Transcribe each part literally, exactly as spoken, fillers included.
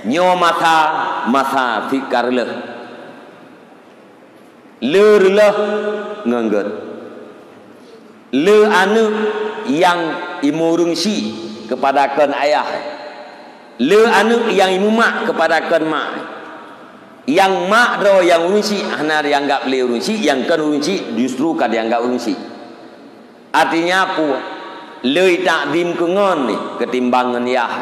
Nyoe masa, masa sikareuleuh. Le reuleuh ngon gét. Le aneuëk nyang imeureueng syiek keupada kon ayah. Le aneuëk nyang imumak keupada kon mak. Nyang mak droe nyang ureueng syiek hana dianggap lé ureueng syiek, nyang kon ureueng syiek justru ka dianggap ureueng syiek. Artinya peue? Le itakdim keu ngon nih keutimbang ngon yah.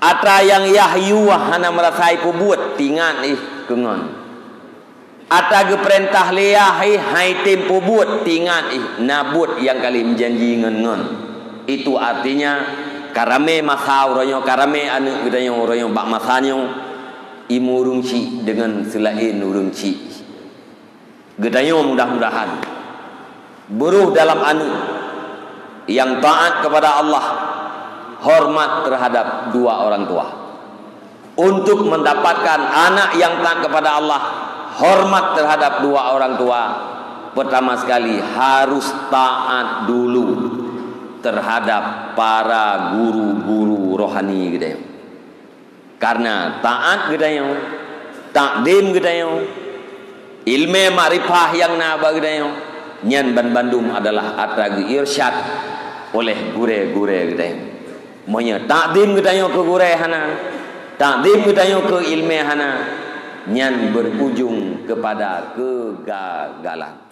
Atra nyang yah yue hana meurasa ipeubuet, tingat ih keu ngon. Atra geupeurintah lé yah ih hai tem peubuet, tingat ih na buet nyang ka lheueh meujanji ngon ngon. Itu artinya, ka ramé masa uroe nyoe, ka ramé aneuëk geutanyoe uroe nyoe bak masa nyoe, imeureueng syiek deungon seulaén ureueng syiek. Geutanyoe mudah-mudahan beurôh dalam aneuëk nyang taat kepada Allah, hormat terhadap dua orang tua. Untuk mendapatkan anak yang taat kepada Allah, hormat terhadap dua orang tua, pertama sekali harus taat dulu terhadap para guru-guru rohani geutanyoe. Karena taat geutanyoe, takdim geutanyoe, ilmé makrifah nyang na bak geutanyoe, nyan banbandum adalah atra geuirsyad oleh gurée-gurée geutanyoe. Meunyoe takdim geutanyoe keu gurée hana, takdim geutanyoe keu ilmé hana, nyan berujung kepada kegagalan.